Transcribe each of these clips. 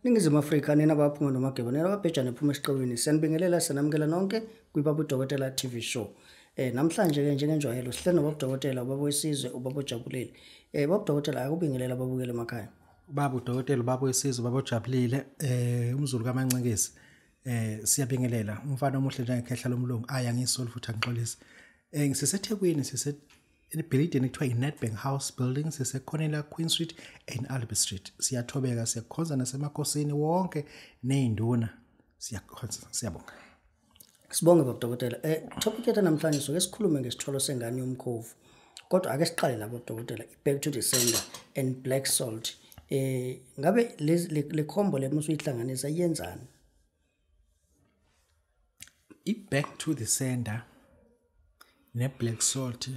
Ningizimu Afrika nina abaphuma nomageba nina ababhejane phuma esiqewini siyanibingelela sanamukela nonke kwiBaba uDokotela TV show. Namhlanje ke njengenjwayelo sihleli noBaba uDokotela, ubaba wesizwe, ubaba ojabulile. Baba uDokotela, akubingelela ababukeli emakhaya. Baba uDokotela, ubaba wesizwe, ubaba ojabulile, umZulu kaMancekezi. Siyabingelela umfana omuhle njengekhehla lomlungu. Aya ngisoli futhi angixolisi. NgiseseThekwini, sise ebhilidini ekuthiwa i-Nedbank House Building, sisekhoneni la Queen Street and Albert Street. Siyathobeka, siyakhonza nasemakhosini wonke ney'nduna. Siyakhonza, siyabonga. Sibonge Baba Dokotela. Topic yethu namhlanje soke sikhulume ngesithwalo sengane yomkhovu. Kodwa ake siqale la Baba Dokotela, i-back to the sender and black salt. Ngabe le combo le musuyihlanganisa iyenzani? I-back to the sender ne-black salt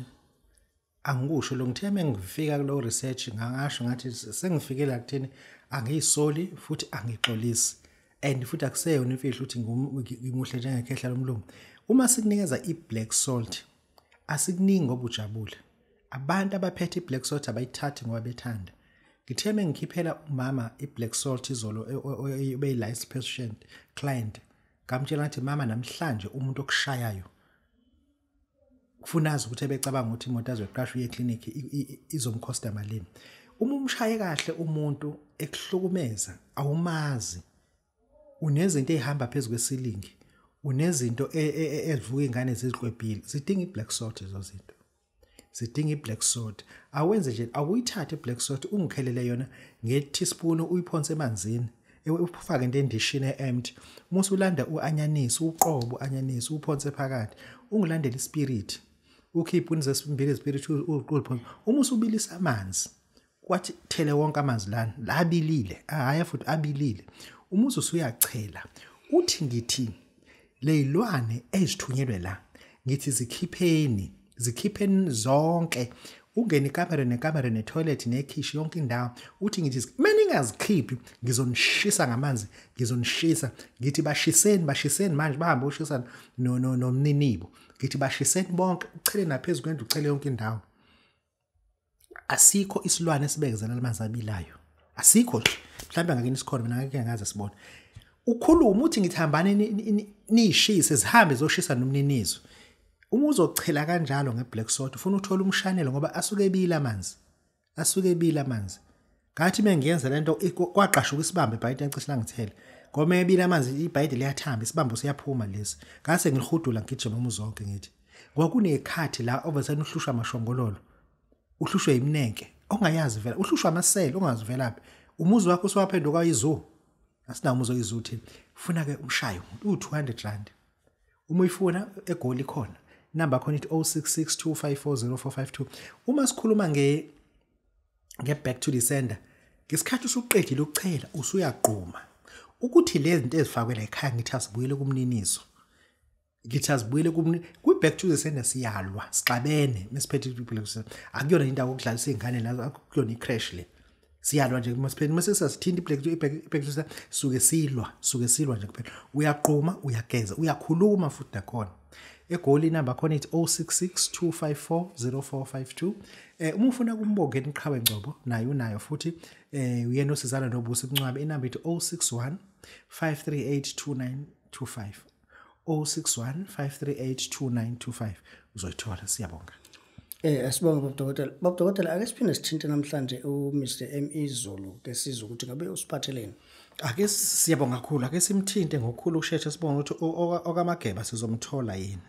angikusho lo, ngithe mengifika kulo research ngangasho ngathi sengifikela kutheni angiyisoli futhi angixolisi, and futhi akuseyona imfihlo ukuthi ngimuhle njengekhehla lomlungu. Uma sikunikeza i-black salt asikuningi ngoba ujabule. Abantu abaphethe i-black salt abayithathi ngoba bethanda. Ngithe mengikhiphela umama i-black salt izolo obeyi-lice patient client, ngamtshela ngathi mama, namhlanje umuntu okushayayo kufuna azi ukuthi ebecabanga ukuthi imoto azoyiqasha uye eclinic izomkhosta malini. Uma umshaye kahle umuntu ekuhlukumeza awumazi, unezinto ezihamba phezulu kwesilingi, unezinto ezivuka ingane ziziqwebhile, zidinga i-black salt lezo zinto, zidinga i-black salt. Awenze nje, awuyithathe i-black salt ungikhelele yona nge-teaspoon uyiphonse emanzini, ufake into endishini e-empty, uma usulanda u-anyanisi, uqobo u-anyanisi uphonse phakathi, ungilandele ispirit, ukhiphe unize simbili ispirit uliphonse. Uma usubilisa amanzi, kwathi thele wonke amanzi lana labilile, hhayi futhi abilile. Uma usuyachela uthi ngithi leyilwane ezithunyelwe la, ngithi zikhipheni, zikhipheni zonke, ungene ikamera nekamera netoilet nekhishi yonke indawo, uthi ngithi mina ningazikhiphi ngizonishisa ngamanzi, ngizonishisa. Ngithi bashiseni, bashiseni manje, bahambe ushisa nomninibo. Ngithi bashiseni bonke, uchele naphezulu kwendlu, uchele yonke indawo. Asikho isilwane esibekezela amanzi abilayo, asikho nje. Mhlawumbe ngakini sikhona, mina ngeke ngaze sibone. Ukhuluma uthi ngithi hambani niyishise, zihambe zoshisa nomninizo. Uma uzochela kanjalo nge-black salt ufuna uthola umshanelo ngoba asuke ebila amanzi, asuke ebila amanzi. Ngathi mengiyenza lento kwaqashuka isibambo ebhayidi encishe langithela, ngoba ebila amanzi ibhayidi liyathamba, isibambo siyaphuma lesi. Ngase ngilihudula ngigijima umuzi wonke ngithi, ngoba kunekhathi la ovesane uhlushwa amashongololo, uhlushwe iminenke ongayazi vela, uhlushwa amasele ongazi velaphi, umuzi wakho usewaphenduka izoo. Asinawo umuzi oyizoo thina. Ufuna ke umshayo u200 rand. Uma uyifuna eGoli khona, inamba khona ithi 0662540452. Uma sikhuluma nge back to the sender, ngesikhathi usuqedile ukuchela usuyaqhuma ukuthi lezi zinto ezifakwe la ekhaya ngithi asibuyele kumninizo, ngithi asibuyele kumni kwi back to the sender. Siyalwa sixabene mesiphethe i-black salt, akuyona indawo yokudlalisa izingane la, akuyona i-crash le. Siyalwa nje masiphethe, mase sasithinta i-black to the sender, suke silwa, suke silwa nje kuphela. Uyaqhuma, uyageza, uyakhuluma futhi nakhona. eGoli inamba khona ithi 0662540452. Uma ufuna kumbongeni iqhawe Ngcobo, naye unayo futhi, uyena osizana noBusi Mncwabe, inamba ithi 061 5382925, 061 5382925, uzoyithola. Siyabonga. Asibonge Baba Dokotela. Baba Dokotela, ake siphinde sithinte namhlanje uMr M.E Zulu ke sizwe ukuthi ngabe usiphatheleni. Ake siyabonga kakhulu, ake simthinte ngokukhulu ukushesha sibonge ukuthi okaMageba sizomthola yini.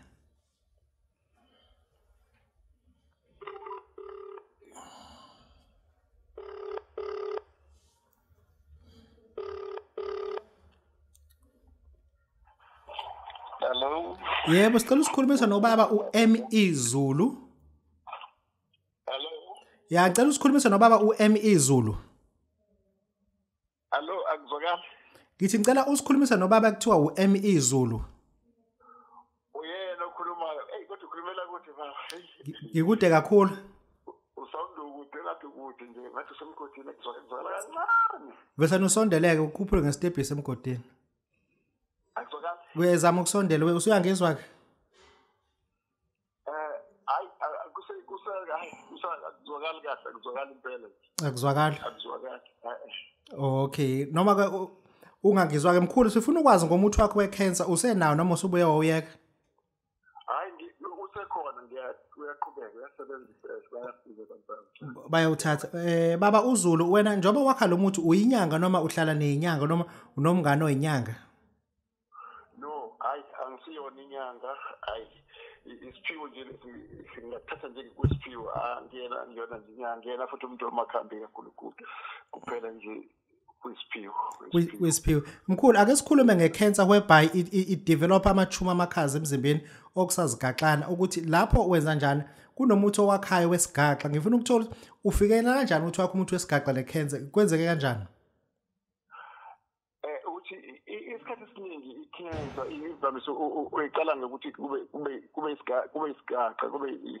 Hello. Yebo, sicela usikhulumisa nobaba uM.E Zulu. Hello. Ya, ngicela usikhulumisa nobaba uM.E Zulu. Hello, akuzwakali. Ngithi ngicela usikhulumisa nobaba kuthiwa uM.E Zulu. Uyena okhulumayo. Hey, kodwa ukhulumela kude baba. Ngikude kakhulu. Usawundo kude, ngathi kude nje, ngathi usemgodini, kuzwakala kancane. Bese usondeleke ukhuphule ngesitebhisi emgodini. Akuzwakali. Uyezama ukusondela, usuyangizwa ke? Hayi, akuzwakali kahle, akuzwakali impela. Akuzwakali. Akuzwakali. Okay, noma ke Ungangizwa ke mkhulu, sifuna ukwazi ngomuthi wakho wecancer, usenawo noma usubuye wawuyeka? Hayi, usekhona, uyaqhubeka, uyasebenzisa, bayafika abantu. Bayawuthatha. Baba uZulu, wena njengoba wakha lo muthi uyinyanga noma uhlala neyinyanga noma unomngane oyinyanga? No, hayi, angisiyona inyanga, hayi. Isiphiwo nje singathatha nje kwesiphiwo, angiyena ngiyona nje inyanga, ngiyena futhi umuntu omakhambi kakhulu kuphela nje kwisiphiwo. Kwisiphiwo. Mkhulu, ake sikhulume ngecancer whereby it develop amachuma amakhaza emzimbeni okusazigaxana, ukuthi lapho wenza njani kunomuthi owakhayo wesigaxa. Ngifuna ukuthola ufikela kanjani ukuthi wakho umuthi wesigaxa lecancer, kwenzeke kanjani? Uthi isikhathi esiningi icancer ivamise uyiqala ngokuthi kube isigaxa, kube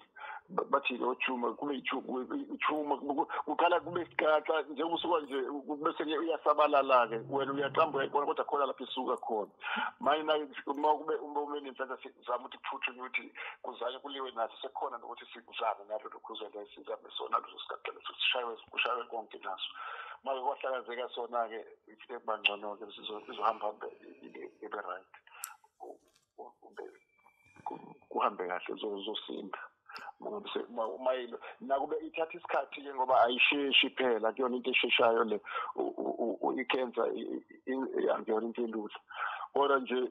bathi lo tumor, kube itumor, kuqala kube isigaxa njengoba usuka nje bese uyasabalala ke wena uyaqamba uyayibona, kodwa khona lapho isuka khona. Manje uma kube uma nenhlanhla sizama ukuthi kuphuthunywe ukuthi kuzanye kuliwe naso, sekukhona nokuthi sikuzame nalo lokhuze sizame sona leso sigaxa leso, sishaywe kushaywe konke naso. Manje kwahlakazeka sona ke ifike bangcono ke izohamba ibe right, kuhambe kahle, uzosinda. Nakube ithatha isikhathi ke ngoba ayisheshi phela, kuyona into esheshayo le i-cancer, akuyona into elula. Kodwa nje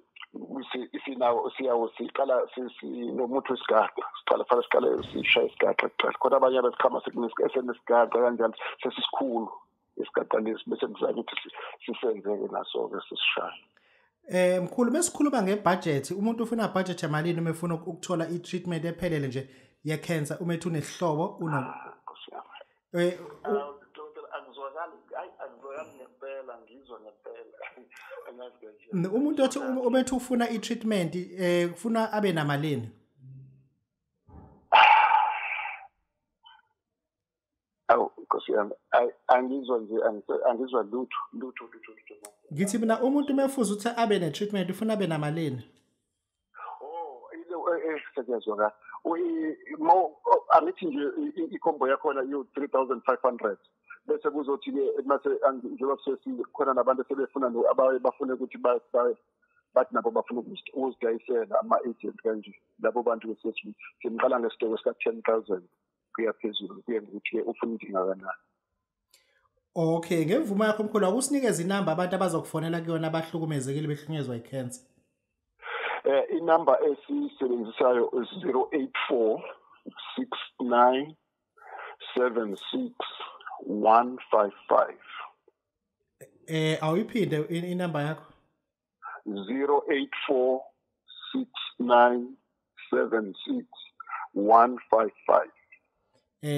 isinawo siyawo siqala sinomuthi wesigaxa, siqala fanele siqale sishaye isigaxa kuqala. Kodwa abanye abasikhama sekunesigaxa kanjalo sesisikhulu isigaxa lesi, bese kuzanye ukuthi sisenzeke naso-ke sisishaye. Mkhulu, besikhuluma ngebudget, umuntu ufuna budget yamalini uma efuna ukuthola i-treatment ephelele nje ye-cancer, uma ethi unesihlobo uno Angizwakali, hayi angizwakali ngempela, ngizwa ngempela. Angazi kanje. Umuntu othi uma ethi ufuna i-treatment ufuna abe namalini? Awu Nkosi yami, angizwa nje, angizwa lutho lutho lutho lutho. Ngithi mina umuntu mefuza ukuthi abe ne-treatment ufuna abe namalini? Oh, ile sekuyaziwa ka. Angithi nje ikhombo yakhona iyo 3500. Bese kuzothi ke mase njengoba sesikhona nabantu sebefuna abaye bafune ukuthi bathi nabo bafuna ukuzidayisela ama-agent kanje. Labo bantu simqala ngesitoko sika 10,000 kuya phezulu, kuye ngokuthi ufuna ingakanani. Okay, ngemvumo yakho mkhulu, akusinikeze inamba abantu abazokufonela kuyona abahlukumezekile behlukunyezwa icancer. Inamba esisebenzisayo is 084 69 76 155. Awuyiphinde inamba yakho? 084 69 76 155.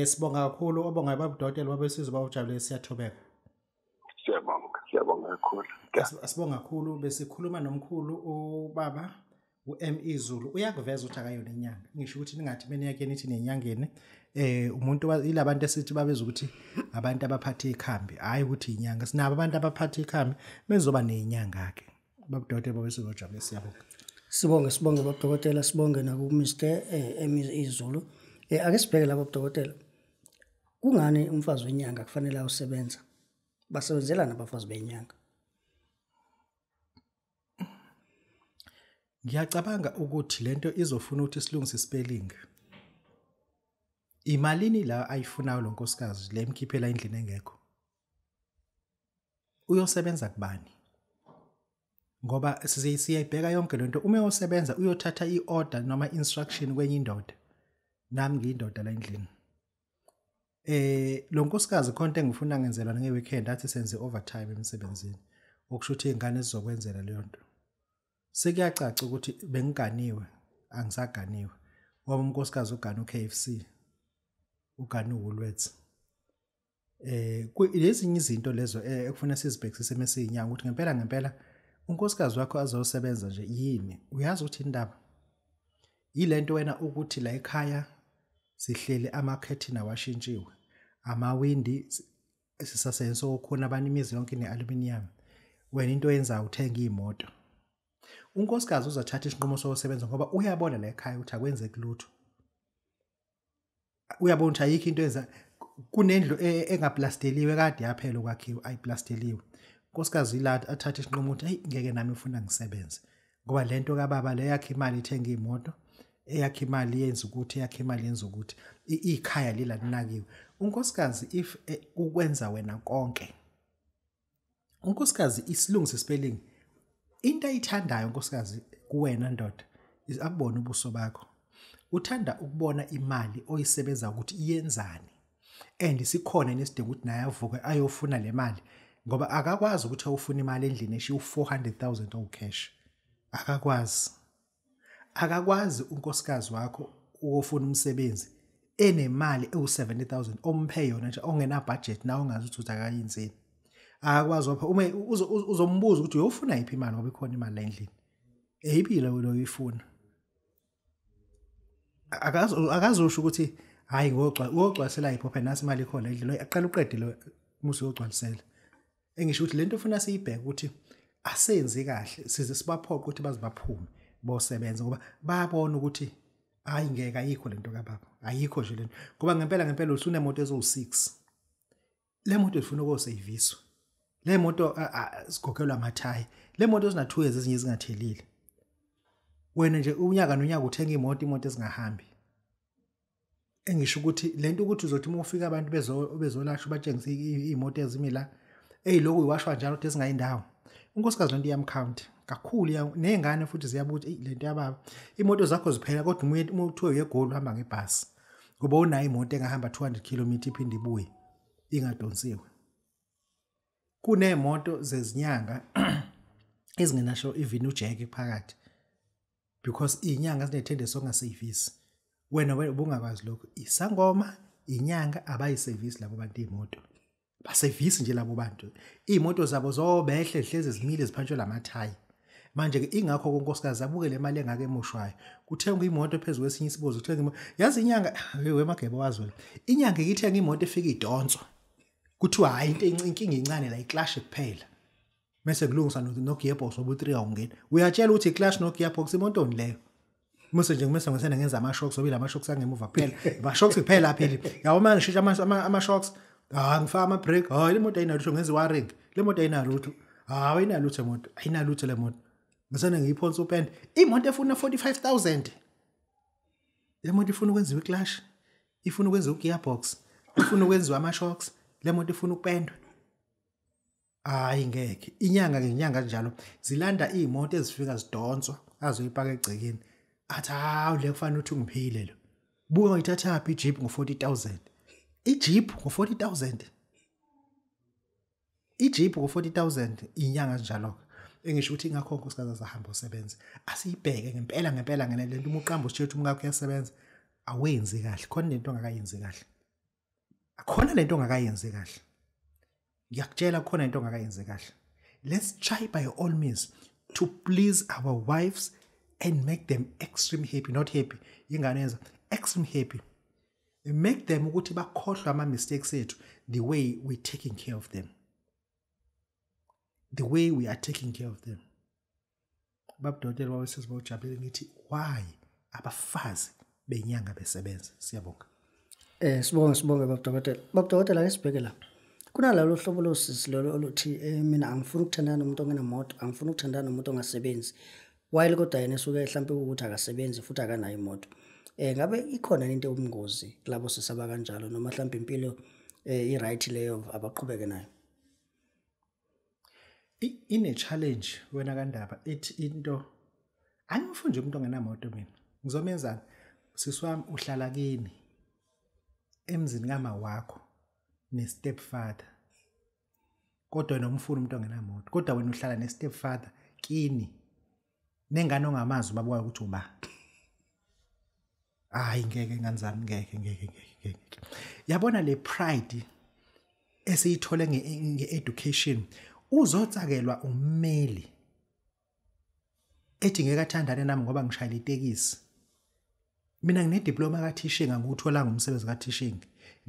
Sibonga kakhulu, obonga babudokotela babesizwe bawujabulele, siyathobeka. Siyabonga, siyabonga kakhulu. Asibonga kakhulu, besikhuluma nomkhulu ubaba uME Zulu. Uyakuveza ukuthi akayona inyanga. Ngisho ukuthi ningathi mina yakhe nithi nenyangeni, umuntu ilabantu esithi babeza ukuthi abantu abaphathe ikhambi, hayi ukuthi inyanga. Sinabo abantu abaphathe ikhambi bezoba nenyanga ke. Babudokotela babesizwe bawujabulele, siyabonga. Sibonge, sibonge babudokotela, sibonge naku Mr. ME Zulu. Ake sibheke lapho dokotela. Kungani umfazi wenyanga kufanele awusebenza? Basebenzelana abafazi benyanga. Ngiyacabanga ukuthi lento izofuna ukuthi silungise spelling. Imalini la ayifunayo lo nkosikazi le emkhiphela endlini engekho? Uyosebenza kubani? Ngoba siyayibheka yonke lento, uma uyosebenza uyothatha iorder noma instruction kwenye indoda. Nami ngiyindoda la endlini. Lo nkosikazi khonto engifuna ngenzelwa ngeweekend, athi senze overtime emsebenzini. Okusho ukuthi izingane zizokwenzela leyo nto. Sekuyacaca ukuthi bengiganiwe, angisaganiwe. Ngoba unkosikazi ugana uKFC, ugana uWoolworths. Lezinye izinto lezo ekufuna sizibhekisise mesiyinyanga ukuthi ngempela ngempela unkosikazi wakho azosebenza nje yini? Uyazi ukuthi indaba yilento wena ukuthi la ekhaya sihlele amakhethini awashintshiwe, amawindi sisasenso okhona abantu imizi yonke nealuminium. Wena into oyenzayo uthenga imoto. Unkosikazi uzathatha isinqumo sokusebenza ngoba uyabona la ekhaya ukuthi akwenzeki lutho. Uyabona ukuthi ayikho into enza, kunendlu engaplasteliwe kade yaphela ukwakhiwa, ayiplasteliwe. Unkosikazi ila athathe isinqumo ukuthi hey, ngeke nami ufuna ngisebenze, ngoba lento kababa le yakhe imali ithenga imoto, eyakhe imali yenza ukuthi, eyakhe imali yenza ukuthi, ikhaya lela linakiwe. Unkosikazi if ukwenza wena konke, unkosikazi isilungise spelling, into ayithandayo unkosikazi kuwena ndoda akubona ubuso bakho, uthanda ukubona imali oyisebenza ukuthi iyenzani, and sikhona nesidingo ukuthi naye avuke ayofuna le mali, ngoba akakwazi ukuthi awufuna imali endlini eshiya u400,000 ocash. Akakwazi unkosikazi wakho ukufuna umsebenzi enemali ewu70000 omphe yona nje, ongena budget nawe ongazi ukuthi akayenzeni. Akakwazi wapha uma uzombuza ukuthi uyofuna yiphi imali, ngoba ikhona imali la endlini, eyiphi lo uyifuna. Akazosho ukuthi hayi ngogcwalisela iphophe nasi imali ikhona endlini, aqala uqede lo musi uyogcwalisela. Engisho ukuthi lento ufuna siyibheke ukuthi asenzi kahle, size sibaphoqe ukuthi bazibaphume bosebenza, ngoba bayabona ukuthi hayi ngeke ayikho lento kababa, ayikho nje lento, ngoba ngempela usunemoto ezo6, le moto ifuna ukuseyiviswa, le moto sikhokhelwa amathayi, le moto zina 2 years ezinye zingathelile. Wena nje unyaka nonyaka uthenga imoto ezingahambi. Engisho ukuthi lento ukuthi uzothi uma ufika abantu bezolashwa batshengisa imoto ezimila eyiloku iwashwa njalo ukuthi ezingayindawo. Unkosikazi lento iyamcount kakhulu, nezingane futhi ziyabuthi eyi lento yababa, imoto zakho ziphela, kodwa uma uthiwe uyeGoli uhamba ngebhasi, ngoba unayo imoto engahamba 200 km iphinde ibuye ingadonsiwe. Kunemoto zezinyanga ezingenasho even ujack phakathi, because izinyanga zinethende sokungasevisi. Wena ubungakwazi lokho. Isangoma, inyanga abayiservice labo bantu imoto, basevisi nje labo bantu, imoto zabo zobehle hlezi zimile ziphantshwe lamathayi. Manje ke ingakho unkosikazi abuke le mali engake emoshwayo, kuthengwa imoto phezulu kwesinye isibozo, kuthenga imoto. Yazi inyanga wemagebe wazi wena, inyanga ithenga imoto efika idonswa, kuthiwa hayi into inkinga incane la, iclash kuphela, bese kulungiswa no gearbox obu 3 awungena. Uyatshela ukuthi iclash no gearbox imotoni leyo. Mase nje ngimese ngisena ngenza ama shocks, obila ama shocks angemuva kuphela, ama shocks kuphela phela. Yawo manje ngishintsha ama shocks, ngifaka ama brake, le moto ayinalutho, ngenza wiring, le moto ayinalutho, ayinalutho imoto, ayinalutho le moto. Ngisena ngiyiphonsa upende, imoto efuna 45000. Le moto ifuna ukwenziwa iclash, ifuna ukwenziwa gearbox, ifuna ukwenziwa ama shocks, le moto ifuna ukupendwa. Hayi ngeke. Inyanga ngenyanga njalo zilanda imoto ezifika zidonswa azoyipaka egcekeni, athi hawu le kufanele ukuthi ungiphile lo. Buka ngiyithatha phi iJeep ngo40000, iJeep ngo40000, iJeep ngo40000 inyanga njalo. Engisho ukuthi ingakho unkosikazi azahamba usebenza. Asiyibheke ngempela ngempela ngene lento, uma uqamba usitshe umkakho uyasebenza, awenzi kahle, khona lento ongakayenzi kahle, akhona lento ongakayenzi kahle. Ngiyakutshela khona into ongakayenzi kahle. Let's try by all means to please our wives and make them extreme happy, not happy, ingane yenza extreme happy. Make them ukuthi bakhohlwe ama mistakes ethu, the way we taking care of them, the way we are taking care of them. Babudokotela babesizibojabulile ngithi why abafazi benyanga besebenza. Siyabonga. Sibonge babudokotela. Babudokotela ake sibheke la. Kunalalo hlobo losisi lolo oluthi mina angifuni ukuthandana nomuntu ongenamoto, angifuni ukuthandana nomuntu ongasebenzi. While kodwa yena esuke mhlawumbe ukuthi akasebenzi futhi akanayo imoto. Ngabe ikhona into obungozi kulabo sisaba kanjalo, noma mhlawumbe impilo i right leyo abaqhubeke nayo? Ine challenge wena kaNdaba, ithi into angifuni nje umuntu ongenamoto mina. Ngizomenzani? Sisi wami uhlala kini emzini kama wakho ne stepfather, kodwa wena umfuna umuntu ongenamoto, kodwa wena uhlala ne stepfather kini nengane ongamazi ubaba wayo ukuthi uba. Hayi ngeke ngane zami, ngeke ngeke ngeke. Yabona le pride esiyithole nge-education, uzotsakelwa ummeli ethi ngeke athandane nami ngoba ngishayela itekisi. Mina ngine diploma ka teaching, angikutholanga umsebenzi ka teaching,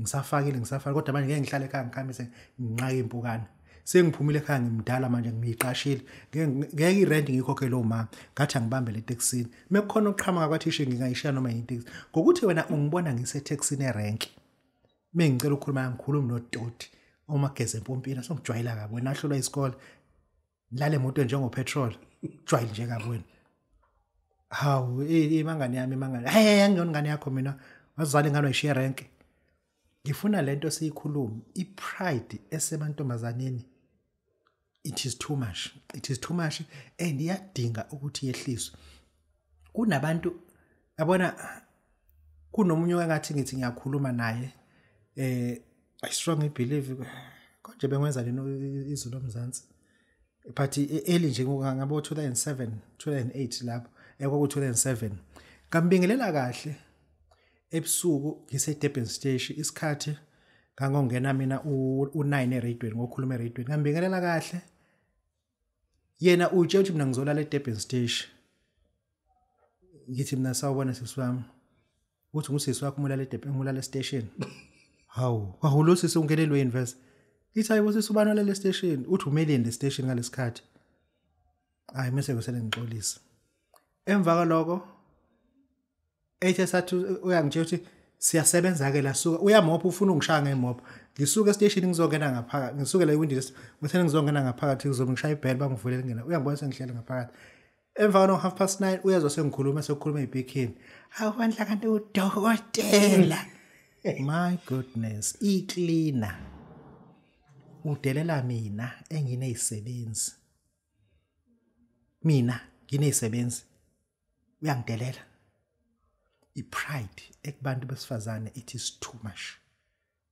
ngisafakile kodwa manje ngeke ngihlale ekhaya ngikhamise nginqake impukane. Sengiphumile ekhaya ngimdala manje, ngiyiqashile, ngeke irent ngiyikhokhele uma ngathi angibambele etekisini. Mekukhona ukuqhamuka kwa teaching ngingayishiya noma yitekisi, ngokuthi wena ungibona ngisetekisini erank, mengicela ukukhuluma ngikhuluma nodoti. Omageza empompini asongijwayela kabi wena ahlolwa isikole. Lale moto njengo petrol. Jwayele nje kabi wena. Hawu imangane yami imangane. Hey angiyona ingane yakho mina. Wazala ingane wayishiya rank. Ngifuna lento siyikhulume, ipride esemantombazaneni it is too much. It is too much and iyadinga ukuthi yehliswe. Kunabantu yabona kunomunye engathi ngithi ngiyakhuluma naye I strongly believe konje bengwenza leno izulu lomzansi but early nje ngabo 2007 2008 lapho ekwaku 2007 ngambingelela kahle ebusuku ngise Durban Station isikhathi ngangongena mina u9 eradweni ngokhuluma eradweni ngambingelela kahle yena utshela ukuthi mina ngizolala eDurban Station ngithi mina sawubona sisi wami uthi ngusisi wakho umulala eDurban umulala station hawu kwahulo sisi ungenelwe university ithi hayibo sisi ubani olale station uthi umeleni le station ngalesikhathi hayi mase kusele ngixolisa emva kwaloko ethe sathi uyangitshela ukuthi siyasebenza ke la suka uyamopha ufuna ungishaya ngemopha ngisuka estation ngizongena ngaphakathi ngisuke la ewindi ngithe ngizongena ngaphakathi ngizobe ngishaya ibell bangivulela ngena uyangibona sengihlele ngaphakathi emva kwano 9:30 uyezwa sengikhuluma sekukhuluma ibhikini hawu bandla kanti udokotela my goodness icleaner udelela mina enginezisebenzi mina nginezisebenzi uyangidelela. I-pride ekubantu besifazane it is too much.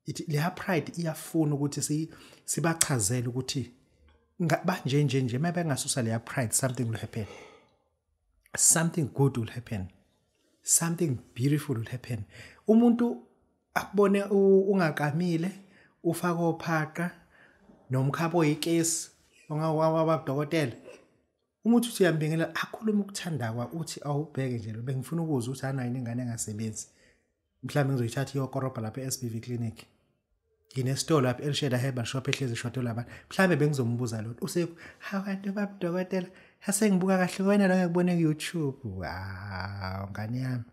It leya pride iyafuna ukuthi sibachazele ukuthi banje nje nje mabengasusa leya pride something will happen. Something good will happen. Something beautiful will happen. Umuntu akubone ungakamile ufaka ophaqa nomkhabo oyikesi ongawabadokotela. Umuntu uthi uyambingelela akhuluma ukuthandakwa uthi awubheke nje lo bengifuna ukuzwa ukuthi anayo ingane engasebenzi mhlawumbe ngizoyithatha iyokorobha lapha eSBV clinic nginesitolo lapha eLsheda Herbal Shop ehlezi eshotola abantu mhlawumbe bengizombuza lo usekho hawu kanti babudokotela asengibuka kahle wena lo ngikubone ku YouTube wow ngane yami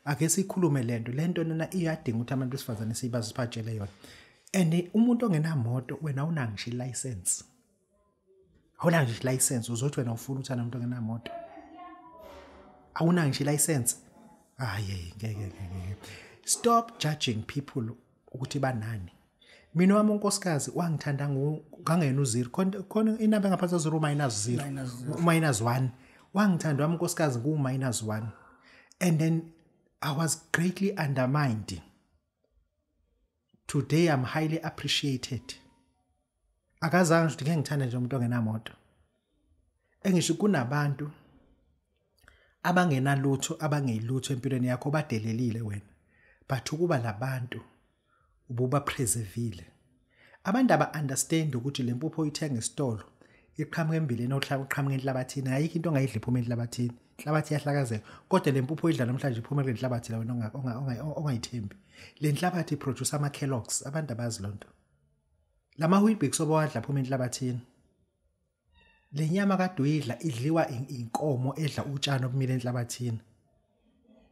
ake sikhulume lento nona iyadinga ukuthi abantu besifazane sibazi siphatshele yona and umuntu ongenamoto wena unangisho license awuna ngisho license uzothi wena ufuna ukuthi umuntu ongenamoto awuna ngisho license hayi ngeke stop judging people ukuthi banani mina wami unkosikazi wangithanda ngangena u0 khona inamba engaphansi 0 -0 -1 wangithanda wami unkosikazi ngu -1 and then I was greatly undermined. Today I'm highly appreciated. Akazange ukuthi ngeke ngithande nje umuntu ongenamoto. Engisho kunabantu abangenalutho abangeyilutho empilweni yakho badelelile wena. But ukuba labantu ububa preservile. Abantu aba understand ukuthi lempupho oyithenga esitolo iqhamuka embileni oqhamuka enhlabathini ayikho into ongayidla iphuma enhlabathini. Inhlabathi iyahlakazeka kodwa lempupho oyidla namhlanje iphuma kule nhlabathi la wena ongayithembi. Le nhlabathi iproduce ama Kellogg's abantu abazi lonto. Lama Weet-Bix obawadla phuma enhlabathini. Le nyama kade uyidla idliwa inkomo edla utshani obumile enhlabathini.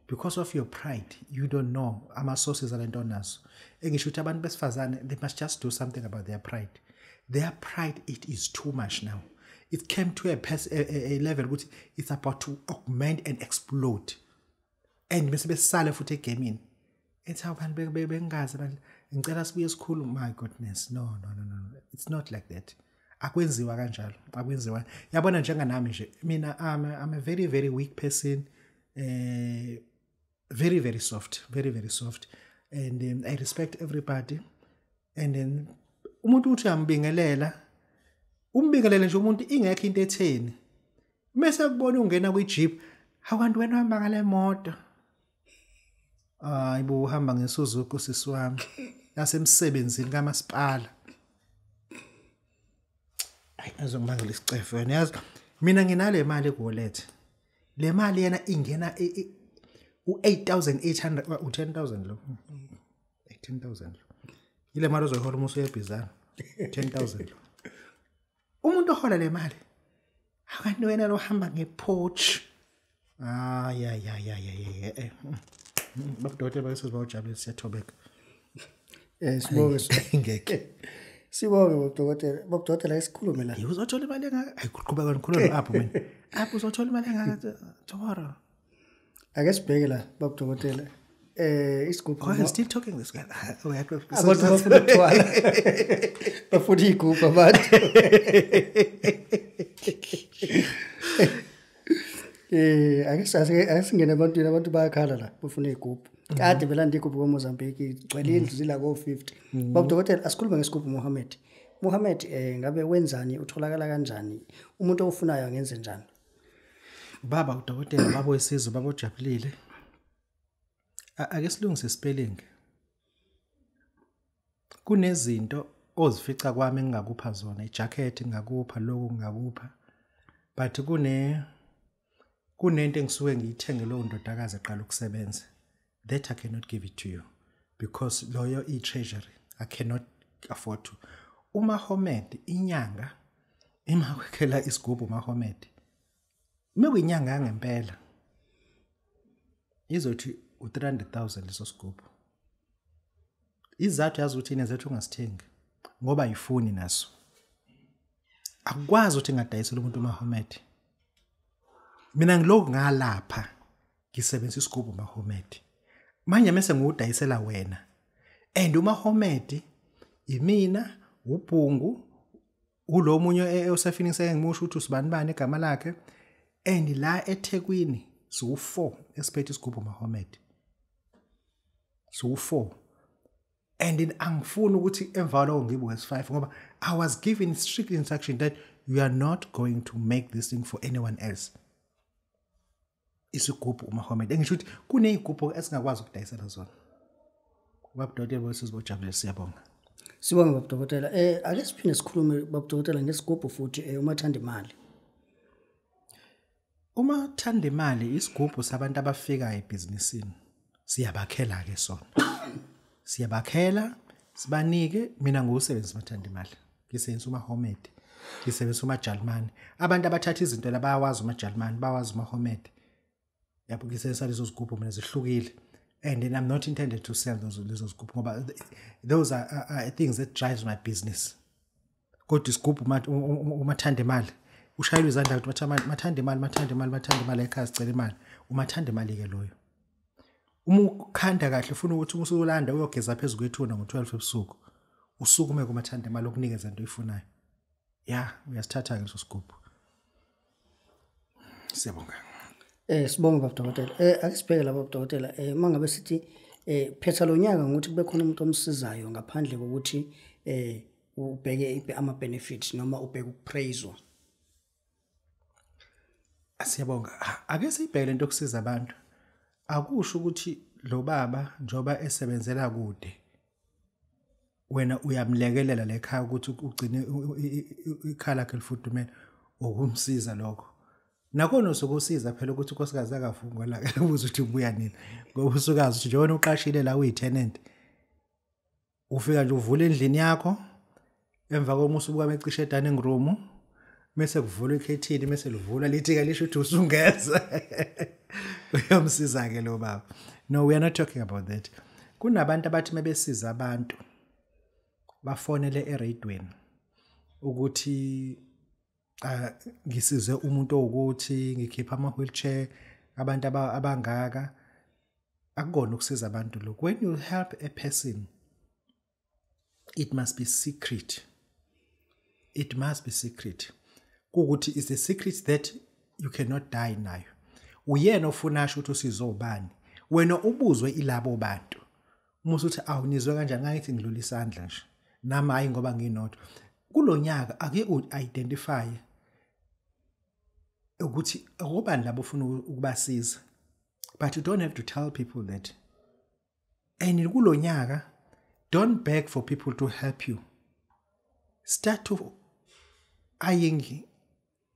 Because of your pride you don't know ama sources alento onazo. Engisho ukuthi abantu besifazane they must just do something about their pride. Their pride it is too much now. It came to a level ukuthi it's about to augment and explode. And bese besale futhi egamini. Ethi abantu bengazi abantu ngicela sibuye sikhulu my goodness no no no no it's not like that. Akwenziwa kanjalo akwenziwa yabona njenganami nje mina I'm a very very weak person very very soft very very soft and I respect everybody and then umuntu uthi uyambingelela umbingelele nje umuntu ingekho into etheni mase kubona ungena kwi-jeep hawu wena uhamba ngale moto hayibo uhamba ngeSuzuki sisi wami yasemsebenzini kamasipala hayi azongibangela isicefe wena yazi mina nginale mali ekuwallet le mali yena ingena u8800 u10000 lo 10000 lo ile mali ozoyihola uma usuyebhizana 10000 lo umuntu ohola le mali akanti wena lo hamba ngeporch ya ya ya ya babudokotela bayisizwa bawujabulisa siyathobeka sibonge ngeke. Sibonge baba dokotela isikhulume la. Uzothola imali engaka? Ayiqhubeka ngikhuluma apho mina. Apho uzothola imali engaka tomorrow. Ake sibheke la baba dokotela. Isigubhu. Oh, still talking this guy. Abantu bafuna ukuthwala. Bafuna igubhu abantu. Ake singene ebantwini, abantu bayakhala la bafuna igubhu. Kade belanda igubhu kwaMozambique igcwele indlu zila ko-50. Baba dokotela asikhulume ngesigubhu Mohammed. Mohammed ngabe wenzani, utholakala kanjani? Umuntu ofunayo angenze njani? Baba udokotela, baba wesizwe, baba ojabulile. Ake silungise spelling. Kunezinto ozifica kwami engingakupha zona, ijacket ngingakupha, lokhu ngingakupha. But kunento engisuke ngiyithenge lo ndodakazi eqala ukusebenza. That I cannot give it to you because loyo i-treasury I cannot afford to. UMahomed inyanga imakwekela isigubhu uMahomed. Mekuyinyanga yangempela izothi u300,000 leso sigubhu. Izathu yazi ukuthi inezethu ungasithengi ngoba ayifuni naso. Akukwazi ukuthi ngadayisela umuntu uMahomed. Mina ngilokhu ngalapha ngisebenzisa isigubhu uMahomed. Manje mase ngiwudayisela wena. And uMahomed imina ubhungu ulo munye osefinise ngimusho ukuthi usibani bani igama lakhe. And la eThekwini siwu4 esiphethe isigubhu uMahomed. Siwu4. And angifuni ukuthi emva lokho ngibuke S5 ngoba I was given strict instruction that you are not going to make this thing for anyone else. Isigubhu uMahomed. Engisho ukuthi kunezigubhu esingakwazi ukudayisela zona. Baba dokotela wesizwe ojabulile, siyabonga. Sibonge baba dokotela. Ake siphinde sikhulume baba dokotela ngesigubhu futhi umathanda imali. Umathanda imali isigubhu sabantu abafika ebhizinisini. Siyabakhela ke sona. Siyabakhela sibanike. Mina ngiwusebenzisa umathanda imali. Ngisebenzisa uMahomed. Ngisebenzisa uMajalimane. Abantu abathatha izinto la bayawazi uMajalimane, bawazi uMahomed. Yabo ngisebenzisa lezo zigubhu mina zihlukile. And then I'm not intended to sell those zigubhu ngoba those are things that drives my business. Kodwa isigubhu umathanda imali ushayelwe izandla ukuthi mathanda imali, mathanda imali, mathanda imali ekhaya sicela imali. Umathanda imali ke loyo. Uma ukhanda kahle ufuna ukuthi usulanda uyogeza phezulu kwethuna ngo12 ebusuku. Usukume kumathanda imali okunikeza into oyifunayo. Ya, uyasithatha ke leso sigubhu. Siyabonga. Sibonge baba dokotela. Ake sibheke lapha baba dokotela. Mangabe sithi phetha lo nyaka ngokuthi kube khona umuntu omsizayo ngaphandle kokuthi ubheke ama benefits noma ubheke ukupraiswa. Siyabonga. Ake sibheke lento yokusiza abantu. Akusho ukuthi lo baba njoba esebenzela kude wena uyamlekelela lekhaya ukuthi ugcine ikhala lakhe lifudumele ukumsiza lokho. Nakona usukusiza phela ukuthi unkosikazi akavungwa la ubuza ukuthi ubuya nini ngoba usukazi ukuthi njengoba uqashile la uyi-tenant ufika nje uvula endlini yakho emva komusa ubuka mecishe e-dining room mase kuvulwa ikhethini mase livulwa lithi ke lisho ukuthi usungeza uyamsiza ke lo baba. No, we are not talking about that. Kunabantu abathi mebesiza abantu bafonele eradweni ukuthi ngisize umuntu owukuthi ngikhipha ama wheelchair abantu abangaka. Akukona ukusiza abantu lokho. When you help a person it must be secret. It must be secret. Kukuthi is a secret that you cannot die nayo. Uyena ofuna asho ukuthi usizobani. Wena ubuzwe ilabo bantu. Uma usuthi awunizwe kanjani ngathi ngidlula isandla nje. Nami hayi ngoba nginodwa. Kulonyaka ake u-identify ukuthi obani labo ufuna ukubasiza. But you don't have to tell people that. And kulonyaka don't beg for people to help you. Start to eyeing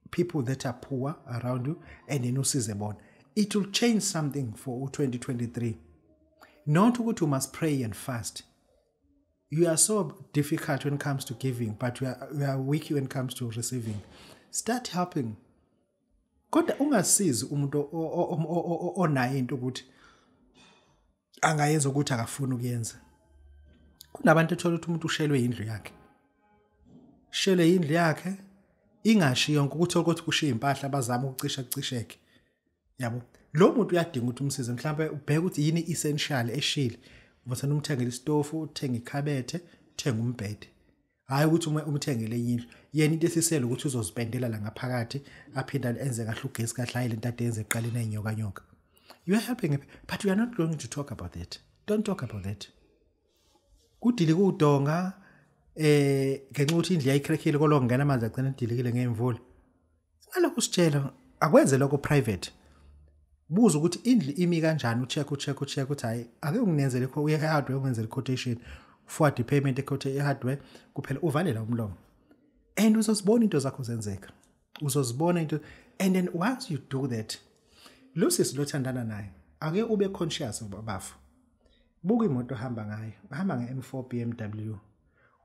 people that are poor around you and then usize bona. It will change something for 2023. Not ukuthi you must pray and fast. You are so difficult when it comes to giving, but you are weak when it comes to receiving. Start helping. Kodwa ungasizi umuntu onayo into ukuthi angayenza ukuthi akafuni ukuyenza. Kunabantu ethola ukuthi umuntu ushelwe indlu yakhe. Shele indlu yakhe ingashi yonke ukuthi ukuthi kushiya impahla abazama ukucisha kucisheke. Yabo, lo muntu uyadinga ukuthi umsize, mhlawumbe ubheke ukuthi yini essential eshile. Uvathana umthengele isitofu, uthenga ikhabethe, uthenga umbhede. Hayi ukuthi umthengele enye indlu. Yena into esisele ukuthi uzozipendela la ngaphakathi, aphinda enze kahle ugesi kahle, hayi lento ade yenze eqaleni enyoka nyoka. You are helping, but we are not going to talk about that. Don't talk about that. Kudili kudonga ngenxa ukuthi indlu yayikrekhile koloko ngena amanzi agcina edilikile ngemvula. Ngalokho usitshela akwenze lokho private. Buza ukuthi indlu imi kanjani, ucheck ucheck ucheck ukuthi hayi ake unginenzele uye hardware ungenzele quotation, forward payment equote hardware kuphela, uvalela umlomo. And uzozibona into zakho zenzeka. Uzozibona into, and then once you do that, lo sisi lothandana naye ake ube conscious bafu. Buka imoto ohamba ngayo, uhamba nge-M4 BMW.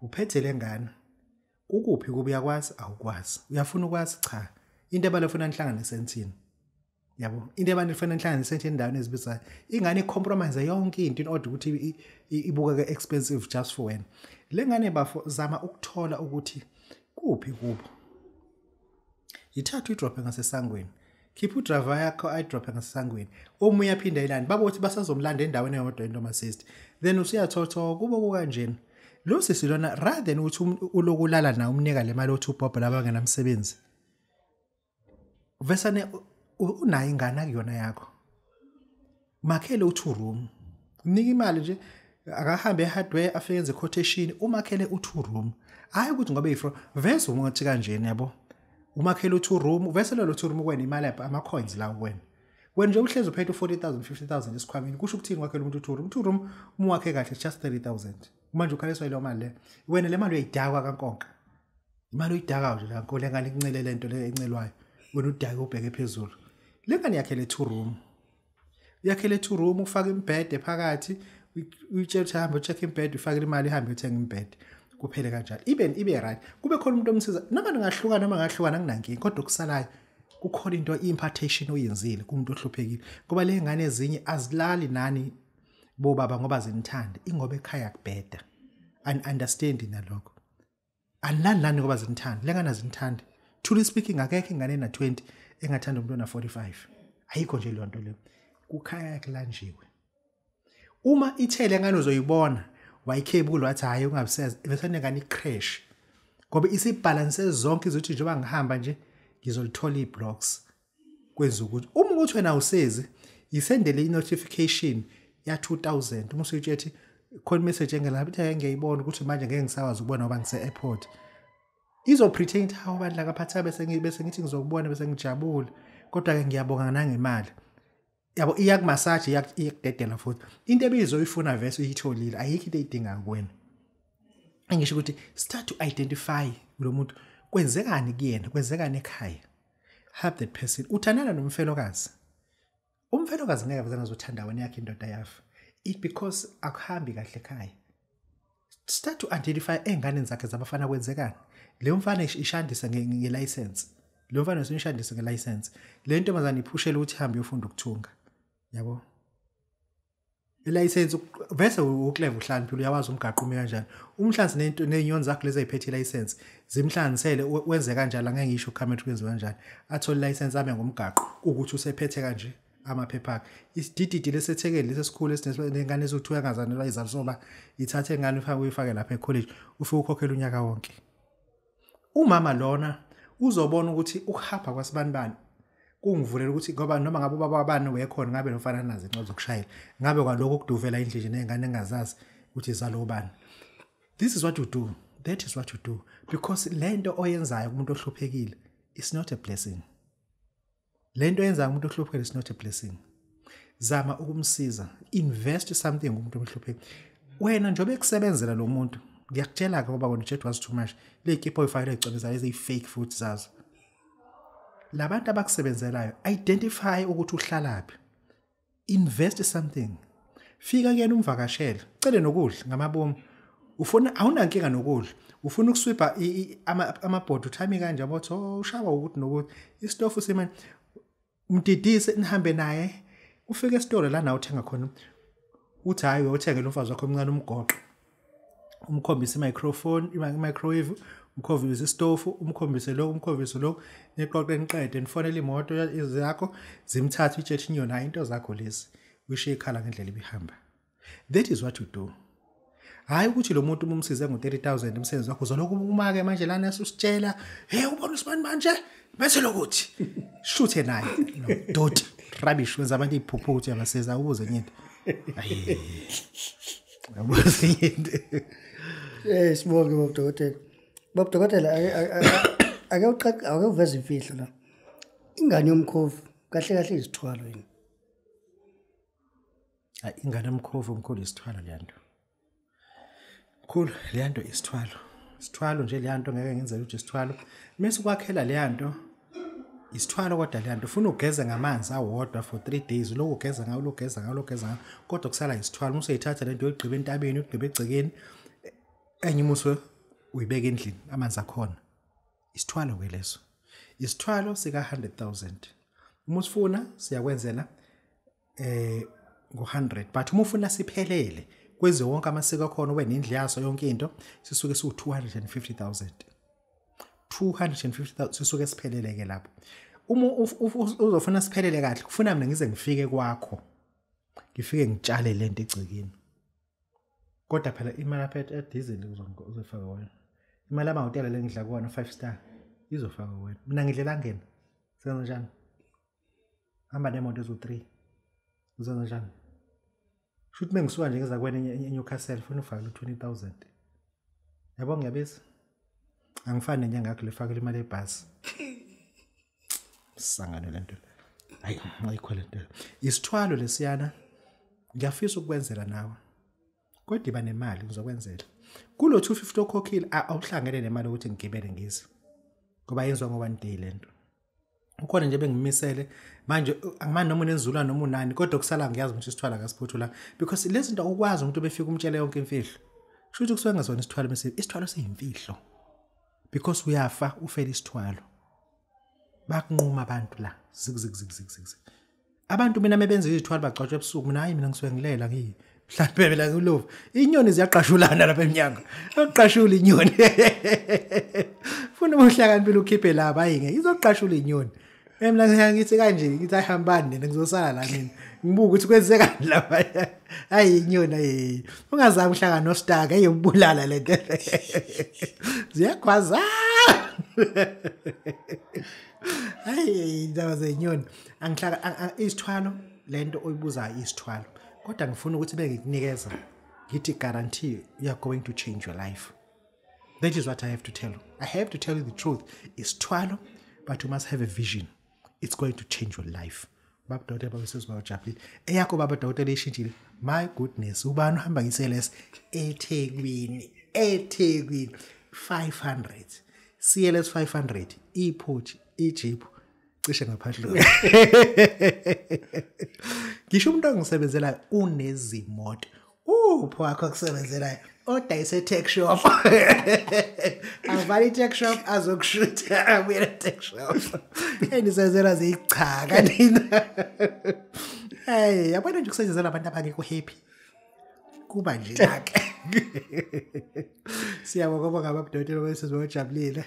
Uphethe lengane. Ukuphi kuba uyakwazi? Awukwazi. Uyafuna ukwazi? Cha. Into abalefuna nihlangane esentini. Yabo, into abanifuna nihlangane esentini endaweni ezibizayo. Ingane icompromise yonke into in order ukuthi ibukeke expensive just for wena. Lengane bafo zama ukuthola ukuthi kuphi kubo. Ithatha idrop ngasesangweni. Khipha udriver yakho ayidrop ngasesangweni. Omunye uyaphinda ilandi. Babo uthi basazomlanda endaweni eyodwa into assist. Then usuyathotho kubo kukanjena. Lo sisi lona rather than ukuthi ulokulala na umnika le mali othi ubhobho laba ngenamsebenzi. Vesane unayo ingane akuyona yakho. Makhele u2 room. Mnika imali nje akahambe ehardware afike enze quotation, umakhele u2 room. Hayi ukuthi ngoba ifro vese ungathi kanjena yabo. Umakhele u2 room, vese lo 2 room kwena imali yapha ama coins la kuwena. Wena nje uhlezi uphethe u40000 50000 esikhwameni, kusho ukuthini kwakhela umuntu u2 room? 2 room uma wakhe kahle just 30000. Manje ukhaliswa ile mali le. Wena le mali uyayidakwa kankonke. Imali uyidaka nje la nkole ngale incele lento le encelwayo. Wena udake ubheke phezulu. Lengane yakhe le 2 room. Yakhele 2 room, ufaka imbhede phakathi, uyitshela ukuthi hamba check imbhede, ufake imali ihambe uthenga imbhede. Kuphele kanjalo. Ibe right. Kube khona umuntu omsiza. Noma ningahluka noma ngahlukana kunankinga, kodwa okusalayo kukhona into impartation oyenzile kumuntu ohluphekile. Ngoba le ngane ezinye azilali nani bobaba ngoba zinithanda, ingoba ekhaya kubheda. And understand nalokho. Alilali nani ngoba zinithanda, lengane azinithandi. Truly speaking akekho ingane ena 20 engathanda umuntu ona 45. Ayikho nje leyo nto leyo. Kukhaya kulanjiwe. Uma ithele ngane uzoyibona wayikhebula wathi hayi ungabuseza, bese nengane icrash. Ngoba isibalance zonke izothi njengoba ngihamba nje ngizolithola iblocks. Kwenza ukuthi uma ukuthi wena awusezi isendele i-notification ya 2000 uma usuyitshethi khona message engelapha ithi ngiyayibona ukuthi manje ngeke ngisakwazi ukubona ngoba ngise airport. Izo pretend how bandla kaphatha bese ngithi ngizokubona bese ngijabule, kodwa ke ngiyabonga nangemali. Yabo iyakumassage iyakudedela futhi. Into ebizoyifuna vese uyitholile, ayikho into eyidinga kuwena. Engisho ukuthi start to identify lo muntu, kwenzekani kuyena, kwenzekani ekhaya. Help that person. Uthandana nomfelokazi. Umfelokazi ngeke aveze azothanda wena yakhe indoda yafa. It because akuhambi kahle ekhaya. Start to identify enganeni zakhe zabafana kwenzekani. Le mfana ishandise ngelicense. Lo mfana usishandise ngelicense. Le ntombazana iphushela ukuthi ihambe uyofunda ukuthunga. Yabo. Ilicense vese uclever uhlaniphile uyawazi umgaqo umi kanjani. Umhlanzi nento nezinyoni zakho lezi eziphethe ilicense zimhlanzisele wenze kanjalo, angeke ngisho comment kwenziwa kanjani. Athole ilicense ame ngomgaqo ukuthi usephethe kanje amaphepha akhe. Isidididi lesethekeli lesesikhulu esinengane ezothuka engazanelwa izalisoba ithathe ingane ufake uyifake lapha ecollege ufike ukhokhela unyaka wonke. Umama lona uzobona ukuthi ukuhamba kwasibanibani kungivulela ukuthi ngoba noma ngabe ubaba wabani wekhona ngabe nomfana nazo inqondo zokushayela ngabe kwaloko kuduvela indlu nje nengane engazazi ukuthi izalo ubani. This is what you do, that is what you do, because lento oyenzayo kumuntu ohluphekile is not a blessing. Lento oyenzayo kumuntu ohluphekile is not a blessing. Zama ukumsiza, invest something kumuntu ohluphekile. Wena njengoba ekusebenzela lo muntu, ngiyakutshela ke ngoba wena utshe was too much. Le kipho oyifakile ecwebeza lezi fake futhi zazo. Labantu abakusebenzelayo, identify ukuthi uhlalaphi. Invest something. Fika kuyena umvakashele, cele nokudla ngamabomu. Ufuna awunankinga nokudla. Ufuna ukuswipa amabhodi uthami kanje yabo oh ushawa ukuthi nokuthi isitofu simanje umdidise nihambe naye ufike esitolo la nawe uthenga khona uthi hayi uyothengela umfazi wakho omncane umgoqo. Umkhombisa i-microphone, i-microwave, Umkhombise isitofu, umkhombise lo, umkhombise lo, niqoqe niqede nifonele imoto zakho, zimthathe itshethi inyoni hayi into zakho lezi. Uyishiye ikhala ngendlela ibihamba. That is what you do. Hayi ukuthi lo muntu umsize ngo30000 umsebenzi wakho uzolokhu umake manje lana usitshela, hey ubona usibani manje bese lokuthi shuthe naye. No, dot rubbish wenza abantu iphupho ukuthi abaseza ubuze enye into. Ayi. Ubuze enye into. Sibonge baba dokotela. Baba dokotela ake uqaqe ake uveze imfihlo la. Ingane yomkhovu kahle kahle izithwalo yini? Hayi ingane yomkhovu omkhulu isithwalo leyanto. Mkhulu leyanto isithwalo. Isithwalo nje leyanto ngeke ngenzele ukuthi isithwalo. Mase kwakhela leyanto isithwalo kodwa leyanto ufuna ugeze ngamanzi awodwa for 3 days lokhu ugeza ngawo lokugeza ngawo lokugeza ngawo kodwa kusala isithwalo. Useyithatha lento uyigqiba entabeni uyigqiba egcekeni enye umuswe uyibeka endlini amanzi akhona. Isithwalo ke leso. Isithwalo sika 100,000. Uma usifuna siyakwenzela ngo100 but uma ufuna siphelele kweze wonke amasiko akhona ube nendlu yaso yonke into sisuke siu 250,000. 250,000 sisuke siphelele ke lapho. Uma uzofuna siphelele kahle kufuna mina ngize ngifike kwakho. Ngifike ngitshale lento egcekeni. Kodwa phela imali apha e-diesel uzofaka wena. Imali amahhotela lengidla kuwona 5 star izofaka wena. Mina ngidlela ngena. Senza njani? Hamba nemoto ezo 3. Uzenza njani? Shuthi mengisuka nje ngeza kuwena eNewcastle ufuna ufake 20,000. Yabo ngiyabisa. Angifani nenyanga yakho lefakela imali ebhasi. Sangane lento. Hayi ayikho lento. Isithwalo lesiyana ngiyafisa ukukwenzela nawe. Kodwa iba nemali ngizokwenzela. Kulo 250 okhokhile awuhlangene nemali ukuthi ngigibele ngize. Ngoba yenziwa ngo 1 day lento. Ukhona nje bengimisele manje angimani noma unenzula noma unani kodwa kusala ngiyazi ukuthi isithwala kasiphuthula because lezi zinto ukwazi umuntu befika umtshele yonke imfihlo. Kusho ukuthi kusuke ngasona isithwalo mase isithwalo siyimfihlo. Because uyafa ufela isithwalo. Bakunquma abantu la zig zig zig zig zig. Abantu mina mebenza izithwalo bagcotshwa ebusuku mina hayi mina ngisuke ngilela ngiyi mhlawumbe phela ngilovu. Inyoni ziyaqashulana lapha eminyango. Aqashula inyoni. Funa uhlakaniphile ukhiphe lapha hayi ngeke izoqashula inyoni. Mina ngithi kanje ngithi ayihambani nina ngizosala la mina. Ngibuka ukuthi kwenzekani lapha. Hayi inyoni hayi. Ungazami uhlangana nostaka eyobulala lento. Ziyakhwaza. Hayi indaba zenyoni. Angihlaka isithwalo lento oyibuzayo isithwalo. Kodwa ngifuna ukuthi bengikunikeza ngithi guarantee you are going to change your life. That is what I have to tell you. I have to tell you the truth. Isithwalo but you must have a vision. It's going to change your life. Baba dokotela baba sesizwa ujabulile. Eyakho baba dokotela ishintshile. My goodness, ubani uhamba ngeCLS eThekwini, eThekwini 500. CLS 500 iPort, iJeep cishe ngaphandle. Ngisho umuntu ongisebenzelayo unezimoto. Upho wakho akusebenzelayo odayise tech shop. Avali tech shop azokushutha abuyele tech shop. Enisenzela zichaka nina. Hey, yabona nje kusebenzela abantu abangekho happy. Kuba nje lake. Siyabonga baba dokotela besizwe ojabulile.